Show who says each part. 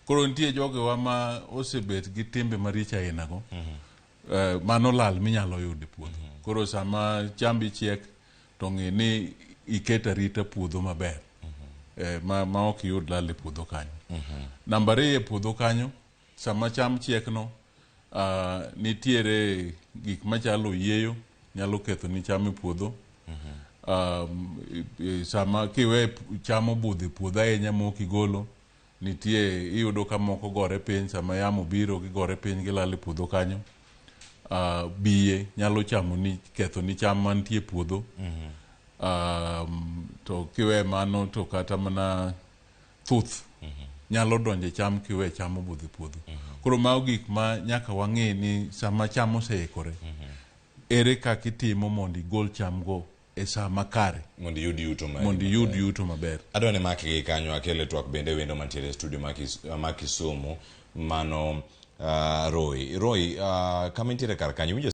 Speaker 1: Koro nitie jogewa ma osebet gi timbe maricho ainago. Mano lal minyalo yudo e puodho. Koro sama chambi chiek to ng'i ni iket arita puodho maber. Ma ok iyud lal e puodho kanyo. Namba ariyo e puodho kanyo, sama cham chiek no, nitiere gik machalo oyieyo nyalo ketho ni cham e puodho. Sama kiwe cham obudho e puodho ahinya mok igolo, nitie iyudo ka moko gore piny sama yamo biro gigore piny gilal e puodho kanyo. Biye nyalo chamo ni ketho ni cham mantie e puodho. To kiwe mano to kata mana thuth nyalo donjo e cham kiwe cham obudho e puodho. Koro mago gik ma nyaka wang'e ni sama cham oseikore, ere kaka itimo mondo igol cham go e saa makare
Speaker 2: mondo iyud yuto mari
Speaker 1: mondo iyud yuto maber.
Speaker 2: Adwa ni mak gi kanyo akele twak bende wendo mantiere e studio ma Kisumu mano Roy. Roy, kama intiere kar kanyo iwinjo.